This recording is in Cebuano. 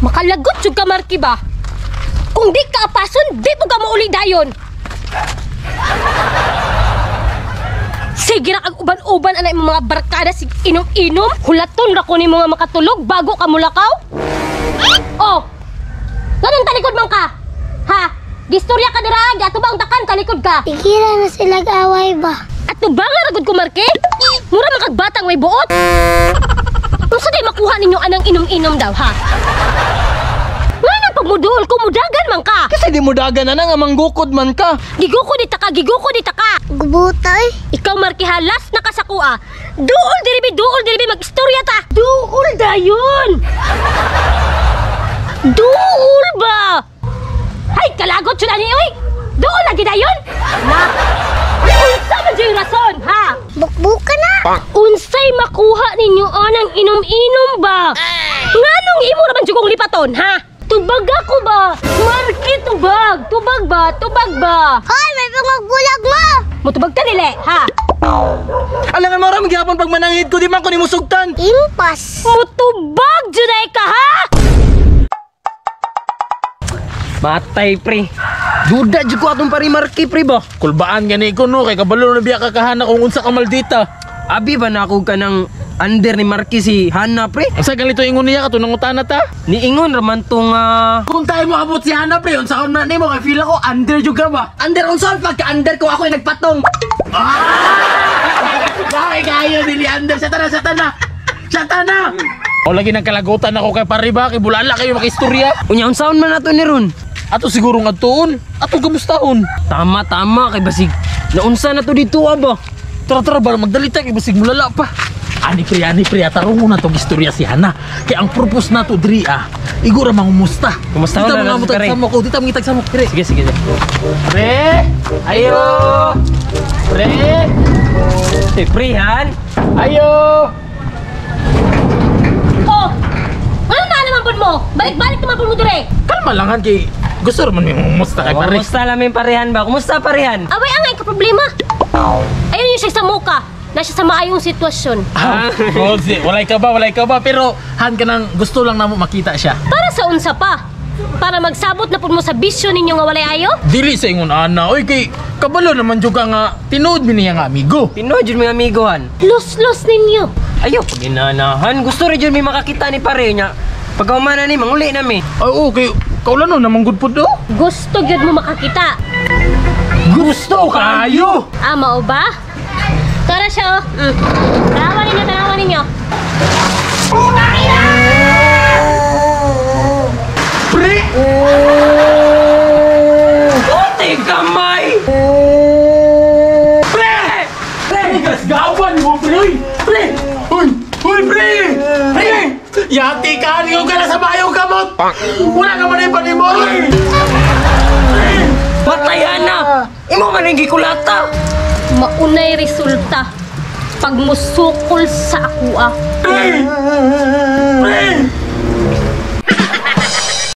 Makalagot jud ka, Marky ba? Kung di ka apason, di po ka mauli dayon. Sige ra kag uban-uban anay imong mga barkada sig inom-inom. Hulaton ra ko ni mga makatulog bago ka mulakaw. Oh. Ganun talikod man ka. Ha? Gistorya ka dira, giatubang takan talikod ka. Tigira na sila away ba? Atubangan ra gud ko, Marky. Mura man kag batang may buot. Unsa day makuha ninyo anang inom-inom daw, ha? Ngano pag muduol ko mudagan man ka? Kasi di mo dagan na nga manggukod man ka. Giguko di ta ka, giguko di ta ka. Gubuta eh. Ikaw, Marky, ha, last na ka sa kuha. Duol diri bi, duol diri bi, mag-istorya ta. Duol dayon. Duol ba? Hay, kalagot jud ani oy. Duol lagi dayon. Na. Unsa man jud yung rason, ha? Bukbuka na. Unsay makuha ninyo anang inom-inom ba? Nganong imo ra man jud kong lipaton, ha? Tubag ako ba? Marky, tubag! Tubag ba? Tubag ba? Hoy, may pangagbulag mo! Mutubag ka nila, ha? Alangan mo ra gihapon pag mananghid ko di man ko nimo sugtan. Impas. Mutubag jud ay ka, ha? Matay pre. Duda jud ko atong pare Marky pre ba. Kulbaan gani ko no kay kabalo na biya ka kahana kung unsa ka maldita. Abi ba na ako ka ng under ni Marky si Hana pre? Unsa ganito ingon niya kato nangutana ta? Niingon raman tong Kung tayo mo abot si Hana pre, unsa ka na nimo kay feel ako under jud ka ba? Under unsa pagka under ko ako ay nagpatong. Ah! Bakit kayo dili under sa tanan sa tanan. Sa tanan. O lagi nang kalagutan ako kay pare ba kay bulala kayo makistorya. Unya unsaon man nato ni ron? Ato siguro nga tuon, ato kamustahon. Tama tama kay basig. Naunsa na to dito aba. Tara tara ba magdali ta kay basig mulala pa. Ani pre, tarong na tong istorya si Hana. Kay ang purpose nato diri ah, igura mangumusta. Kumusta Dita na mga na, mutag pare? samo ko, dita mga tag samo pre. Sige sige. sige. Pre, ayo. Pre, Eh pre Han. ayo. Oh! Ano na naman pud mo? Balik-balik naman pud mo dire. Kalma lang han kay gusto ra man mi mangumusta kay pare. Kumusta lamin parehan ba? Kumusta parehan? Away angay ka problema. Ayun yung siya sa muka. Na siya sa maayong sitwasyon. Ah, walay ka ba, walay ka ba, pero han ka nang gusto lang namo makita siya. Para sa unsa pa? Para magsabot na pud mo sa bisyo ninyo nga walay ayo? Dili sa ingon ana, oy kay kabalo naman jud ka nga tinuod mi niya nga amigo. Tinuod jud mga amigo han. Los-los ninyo. Ayaw pag inanahan. Gusto rin jud may makakita ni pare niya. Pagkaumana ni manguli na mi. Ay oo, kay kaulano naman gud pud do. Gusto gyud mo makakita. Gusto kayo. Ah, mao ba? Tara siya, oh. Tanawan ninyo, tanawan ninyo. Pre! Puti kamay! Pre! Pre! Gasgawan mo, pre! Uy! Pre! Uy! Uy, pre! Pre! Yati ka! Ikaw ka na sa bayong kamot! Wala ka man yung panimo! Uy! Patayan na! Imo man ang gikulata! Maunay resulta pag musukol sa akua. Pre! Pre!